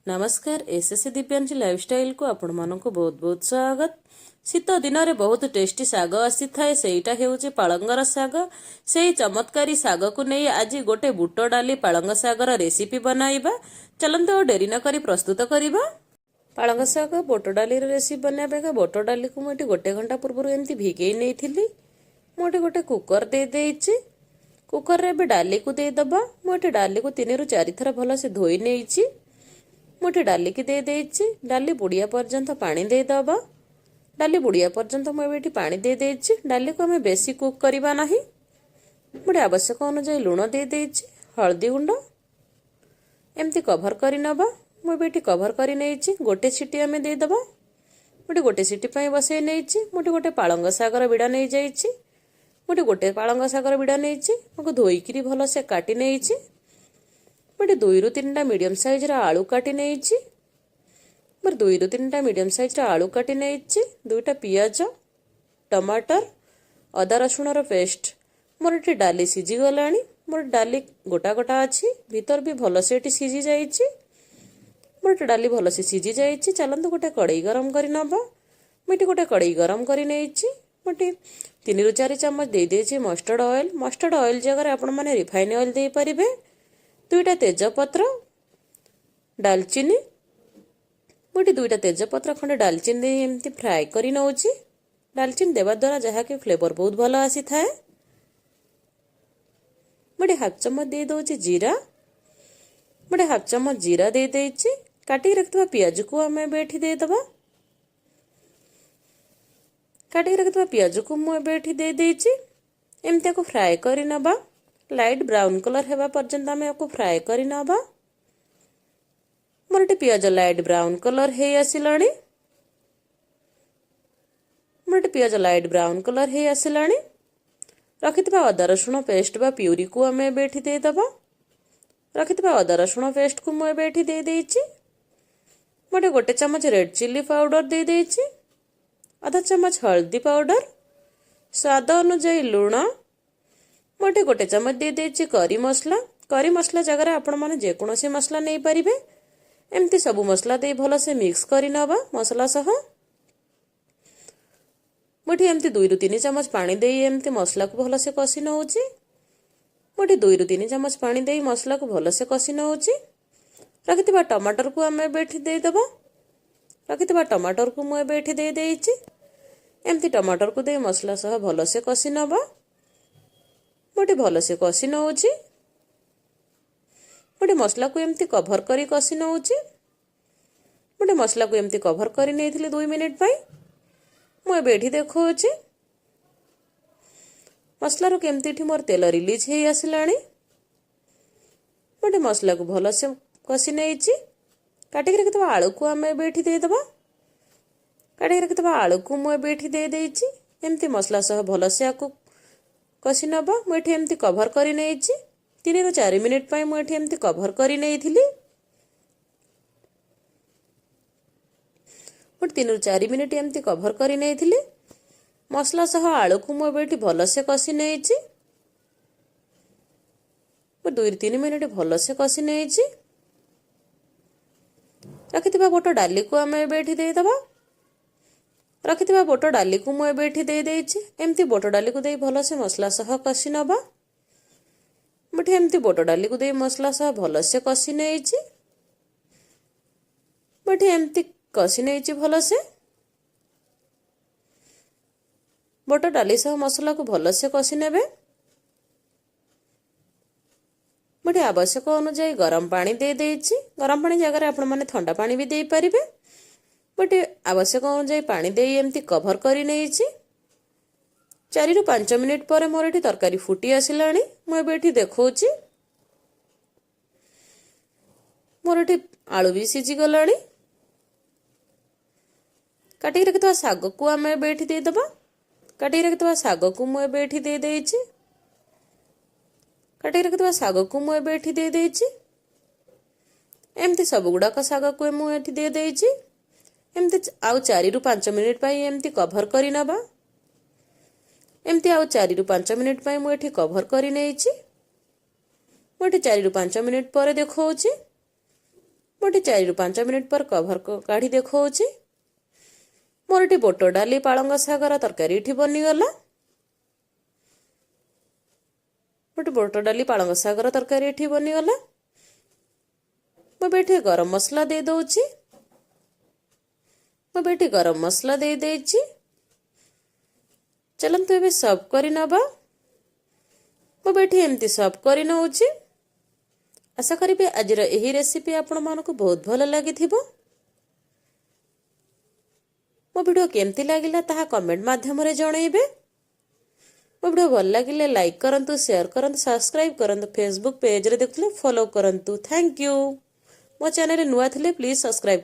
ନମସ୍କାର, S S Dibyanshi ଲାଇଫଷ୍ଟାଇଲକୁ ଆପଣମାନଙ୍କୁ ବହୁତ ବହୁତ ସ୍ୱାଗତ। ଶୀତ ଦିନରେ ବହୁତ ଟେଷ୍ଟି ଶାଗ ଆସିଥାଏ, ସେଇଟା ହେଉଛି ପାଳଙ୍ଗର ଶାଗ। ସେଇ ଚମତ୍କାରୀ ଶାଗକୁ ନେଇ ଆଜି ଗୋଟେ ବୁଟ ଡାଲି ପାଳଙ୍ଗ ଶାଗର ରେସିପି ବନାଇବା। ଚାଲନ୍ତୁ, ଆଉ ଡେରି ନ କରି ପ୍ରସ୍ତୁତ କରିବା। ପାଳଙ୍ଗ ଶାଗ ବୁଟ ଡାଲିର ରେସିପି ବନାଇବା ପାଇଁକା ବୁଟ ଡାଲିକୁ ମୁଁ ଏଠି ଗୋଟେ ଘଣ୍ଟା ପୂର୍ବରୁ ଏମିତି ଭିଗେଇ ନେଇଥିଲି। ମୁଁ ଏଠି ଗୋଟେ କୁକର ଦେଇଦେଇଛି। କୁକରରେ ଏବେ ଡାଲିକୁ ଦେଇଦେବା। ମୁଁ ଏଠି ଡାଲିକୁ ତିନିରୁ ଚାରିଥର ଭଲସେ ଧୋଇ ନେଇଛି। ମୁଁ ଏଠି ଡାଲିକି ଦେଇଦେଇଛି। ଡାଲି ବୁଡ଼ିବା ପର୍ଯ୍ୟନ୍ତ ପାଣି ଦେଇଦେବା। ଡାଲି ବୁଡ଼ିବା ପର୍ଯ୍ୟନ୍ତ ମୁଁ ଏବେ ଏଠି ପାଣି ଦେଇଦେଇଛି। ଡାଲିକୁ ଆମେ ବେଶୀ କୁକ୍ କରିବା ନାହିଁ। ମୁଁ ଏଠି ଆବଶ୍ୟକ ଅନୁଯାୟୀ ଲୁଣ ଦେଇଦେଇଛି, ହଳଦୀ ଗୁଣ୍ଡ। ଏମିତି କଭର କରି ନେବା। ମୁଁ ଏବେ ଏଠି କଭର କରି ନେଇଛି। ଗୋଟେ ସିଟି ଆମେ ଦେଇଦେବା। ମୁଁ ଏଠି ଗୋଟେ ସିଟି ପାଇଁ ବସେଇ ନେଇଛି। ମୁଁ ଏଠି ଗୋଟେ ପାଳଙ୍ଗ ଶାଗର ବିଡ଼ା ନେଇଯାଇଛି। ମୁଁ ଏଠି ଗୋଟେ ପାଳଙ୍ଗ ଶାଗର ବିଡ଼ା ନେଇଛି। ମୁଁ ଧୋଇକିରି ଭଲସେ କାଟି ନେଇଛି। ମୁଁ ଏଠି ଦୁଇରୁ ତିନିଟା ମିଡ଼ିୟମ୍ ସାଇଜ୍ର ଆଳୁ କାଟି ନେଇଛି। ମୋର ଦୁଇରୁ ତିନିଟା ମିଡ଼ିୟମ୍ ସାଇଜ୍ର ଆଳୁ କାଟି ନେଇଛି, ଦୁଇଟା ପିଆଜ, ଟମାଟର, ଅଦା ରସୁଣର ପେଷ୍ଟ। ମୋର ଏଠି ଡାଲି ସିଝିଗଲାଣି। ମୋର ଡାଲି ଗୋଟା ଗୋଟା ଅଛି, ଭିତର ବି ଭଲସେ ଏଠି ସିଝି ଯାଇଛି। ମୋର ଏଠି ଡାଲି ଭଲସେ ସିଝି ଯାଇଛି। ଚାଲନ୍ତୁ, ଗୋଟେ କଡ଼େଇ ଗରମ କରି ନେବା। ମୁଁ ଏଠି ଗୋଟେ କଡ଼େଇ ଗରମ କରି ନେଇଛି। ମୁଁ ଏଠି 3ରୁ 4 ଚାମଚ ଦେଇଦେଇଛି ମଷ୍ଟର୍ଡ଼ ଅଏଲ୍। ମଷ୍ଟର୍ଡ଼ ଅଏଲ୍ ଜାଗାରେ ଆପଣମାନେ ରିଫାଇନ୍ ଅଏଲ୍ ଦେଇପାରିବେ। ଦୁଇଟା ତେଜପତ୍ର, ଡାଲଚିନି। ମୁଁ ଏଠି ଦୁଇଟା ତେଜପତ୍ର, ଖଣ୍ଡେ ଡାଲଚିନି ଦେଇ ଏମିତି ଫ୍ରାଏ କରି ନେଉଛି। ଡାଲଚିନି ଦେବା ଦ୍ୱାରା ଯାହାକି ଫ୍ଲେଭର ବହୁତ ଭଲ ଆସିଥାଏ। ମୁଁ ଏଠି ହାଫ୍ ଚାମଚ ଦେଇଦେଉଛି ଜିରା। ମୁଁ ଏଠି ହାଫ୍ ଚାମଚ ଜିରା ଦେଇଦେଇଛି। କାଟିକି ରଖିଥିବା ପିଆଜକୁ ଆମେ ଏବେ ଏଠି ଦେଇଦେବା। କାଟିକି ରଖିଥିବା ପିଆଜକୁ ମୁଁ ଏବେ ଏଠି ଦେଇଦେଇଛି। ଏମିତି ଆକୁ ଫ୍ରାଏ କରି ନେବା। ଲାଇଟ୍ ବ୍ରାଉନ୍ କଲର୍ ହେବା ପର୍ଯ୍ୟନ୍ତ ଆମେ ଆକୁ ଫ୍ରାଏ କରି ନେବା। ମୋର ଏଠି ପିଆଜ ଲାଇଟ୍ ବ୍ରାଉନ୍ କଲର୍ ହେଇ ଆସିଲାଣି। ମୋର ଏଠି ପିଆଜ ଲାଇଟ୍ ବ୍ରାଉନ୍ କଲର୍ ହେଇ ଆସିଲାଣି। ରଖିଥିବା ଅଦା ରସୁଣ ପେଷ୍ଟ ବା ପ୍ୟୁରିକୁ ଆମେ ଏବେ ଏଠି ଦେଇଦେବା। ରଖିଥିବା ଅଦା ରସୁଣ ପେଷ୍ଟକୁ ମୁଁ ଏବେ ଏଠି ଦେଇଦେଇଛି। ମୁଁ ଏଠି ଗୋଟେ ଚାମଚ ରେଡ୍ ଚିଲି ପାଉଡ଼ର ଦେଇଦେଇଛି, ଅଧା ଚାମଚ ହଳଦୀ ପାଉଡ଼ର, ସ୍ୱାଦ ଅନୁଯାୟୀ ଲୁଣ। ମୁଁ ଏଠି ଗୋଟେ ଚାମଚ ଦେଇଦେଇଛି କରି ମସଲା। କରି ମସଲା ଜାଗାରେ ଆପଣମାନେ ଯେକୌଣସି ମସଲା ନେଇପାରିବେ। ଏମିତି ସବୁ ମସଲା ଦେଇ ଭଲସେ ମିକ୍ସ କରି ନେବା ମସଲା ସହ। ମୁଁ ଏଠି ଏମିତି 2ରୁ 3 ଚାମଚ ପାଣି ଦେଇ ଏମିତି ମସଲାକୁ ଭଲସେ କଷି ନେଉଛି। ମୁଁ ଏଠି 2ରୁ 3 ଚାମଚ ପାଣି ଦେଇ ମସଲାକୁ ଭଲସେ କଷି ନେଉଛି। ରଖିଥିବା ଟମାଟରକୁ ଆମେ ଏବେ ଏଠି ଦେଇଦେବା। ରଖିଥିବା ଟମାଟରକୁ ମୁଁ ଏବେ ଏଠି ଦେଇଦେଇଛି। ଏମିତି ଟମାଟରକୁ ଦେଇ ମସଲା ସହ ଭଲସେ କଷି ନେବା। ମୁଁ ଏଠି ଭଲସେ କଷି ନେଉଛି। ମୁଁ ଏଠି ମସଲାକୁ ଏମିତି କଭର କରି କଷି ନେଉଛି। ମୁଁ ଏଠି ମସଲାକୁ ଏମିତି କଭର କରି ନେଇଥିଲି 2 ମିନିଟ୍ ପାଇଁ। ମୁଁ ଏବେ ଏଠି ଦେଖାଉଛି ମସଲାରୁ କେମିତି ଏଠି ମୋର ତେଲ ରିଲିଜ୍ ହେଇ ଆସିଲାଣି। ମୁଁ ଏଠି ମସଲାକୁ ଭଲସେ କଷି ନେଇଛି। କାଟିକି ରଖିଥିବା ଆଳୁକୁ ଆମେ ଏବେ ଏଠି ଦେଇଦେବା। କାଟିକି ରଖିଥିବା ଆଳୁକୁ ମୁଁ ଏବେ ଏଠି ଦେଇଦେଇଛି। ଏମିତି ମସଲା ସହ ଭଲସେ ଆକୁ କଷି ନେବା। ମୁଁ ଏଠି ଏମିତି କଭର କରି ନେଇଛି। 3ରୁ 4 ମିନିଟ୍ ପାଇଁ ମୁଁ ଏଠି ଏମିତି କଭର କରି ନେଇଥିଲି। ମୁଁ 3ରୁ 4 ମିନିଟ୍ ଏମିତି କଭର କରି ନେଇଥିଲି। ମସଲା ସହ ଆଳୁକୁ ମୁଁ ଏବେ ଏଠି ଭଲସେ କଷି ନେଇଛି। ମୁଁ 2ରୁ 3 ମିନିଟ୍ ଭଲସେ କଷି ନେଇଛି। ରଖିଥିବା ବୁଟ ଡାଲିକୁ ଆମେ ଏବେ ଏଠି ଦେଇଦେବା। ରଖିଥିବା ବୁଟ ଡାଲିକୁ ମୁଁ ଏବେ ଏଠି ଦେଇଦେଇଛି। ଏମିତି ବୁଟ ଡାଲିକୁ ଦେଇ ଭଲସେ ମସଲା ସହ କଷି ନେବା। ମୁଁ ଏଠି ଏମିତି ବୁଟ ଡାଲିକୁ ଦେଇ ମସଲା ସହ ଭଲସେ କଷି ନେଇଛି। ମୁଁ ଏଠି ଏମିତି କଷି ନେଇଛି ଭଲସେ। ବୁଟ ଡାଲି ସହ ମସଲାକୁ ଭଲସେ କଷି ନେବେ। ମୁଁ ଏଠି ଆବଶ୍ୟକ ଅନୁଯାୟୀ ଗରମ ପାଣି ଦେଇଦେଇଛି। ଗରମ ପାଣି ଜାଗାରେ ଆପଣମାନେ ଥଣ୍ଡା ପାଣି ବି ଦେଇପାରିବେ। ମୁଁ ଏଠି ଆବଶ୍ୟକ ଅନୁଯାୟୀ ପାଣି ଦେଇ ଏମିତି କଭର କରି ନେଇଛି। 4ରୁ 5 ମିନିଟ୍ ପରେ ମୋର ଏଠି ତରକାରୀ ଫୁଟି ଆସିଲାଣି। ମୁଁ ଏବେ ଏଠି ଦେଖାଉଛି, ମୋର ଏଠି ଆଳୁ ବି ସିଝିଗଲାଣି। କାଟିକି ରଖିଥିବା ଶାଗକୁ ଆମେ ଏବେ ଏଠି ଦେଇଦେବା। କାଟିକି ରଖିଥିବା ଶାଗକୁ ମୁଁ ଏବେ ଏଠି ଦେଇଦେଇଛି। କାଟିକି ରଖିଥିବା ଶାଗକୁ ମୁଁ ଏବେ ଏଠି ଦେଇଦେଇଛି। ଏମିତି ସବୁଗୁଡ଼ାକ ଶାଗକୁ ମୁଁ ଏଠି ଦେଇଦେଇଛି। ଏମିତି ଆଉ 4ରୁ 5 ମିନିଟ୍ ପାଇଁ ଏମିତି କଭର କରି ନେବା। ଏମିତି ଆଉ 4ରୁ 5 ମିନିଟ୍ ପାଇଁ ମୁଁ ଏଠି କଭର କରି ନେଇଛି। ମୁଁ ଏଠି 4ରୁ 5 ମିନିଟ୍ ପରେ ଦେଖାଉଛି। ମୁଁ ଏଠି 4ରୁ 5 ମିନିଟ୍ ପରେ କଭର୍ କାଢ଼ି ଦେଖାଉଛି। ମୋର ଏଠି ବୁଟ ଡାଲି ପାଳଙ୍ଗ ଶାଗର ତରକାରୀ ଏଠି ବନିଗଲା। ଗୋଟେ ବୁଟ ଡାଲି ପାଳଙ୍ଗ ଶାଗର ତରକାରୀ ଏଠି ବନିଗଲା। ମୁଁ ଏବେ ଏଠି ଗରମ ମସଲା ଦେଇଦେଉଛି। ମୁଁ ଏବେ ଏଠି ଗରମ ମସଲା ଦେଇଦେଇଛି। ଚାଲନ୍ତୁ, ଏବେ ସର୍ଭ କରି ନେବା। ମୁଁ ଏବେ ଏଠି ଏମିତି ସର୍ଭ କରି ନେଉଛି। ଆଶା କରିବି ଆଜିର ଏହି ରେସିପି ଆପଣମାନଙ୍କୁ ବହୁତ ଭଲ ଲାଗିଥିବ। ମୋ ଭିଡ଼ିଓ କେମିତି ଲାଗିଲା, ତାହା କମେଣ୍ଟ ମାଧ୍ୟମରେ ଜଣାଇବେ। ମୋ ଭିଡ଼ିଓ ଭଲ ଲାଗିଲେ ଲାଇକ୍ କରନ୍ତୁ, ସେୟାର କରନ୍ତୁ, ସବସ୍କ୍ରାଇବ୍ କରନ୍ତୁ। ଫେସବୁକ୍ ପେଜ୍ରେ ଦେଖୁଥିଲେ ଫଲୋ କରନ୍ତୁ। Thank you. ମୋ ଚ୍ୟାନେଲରେ ନୂଆ ଥିଲେ ପ୍ଲିଜ୍ ସବସ୍କ୍ରାଇବ୍।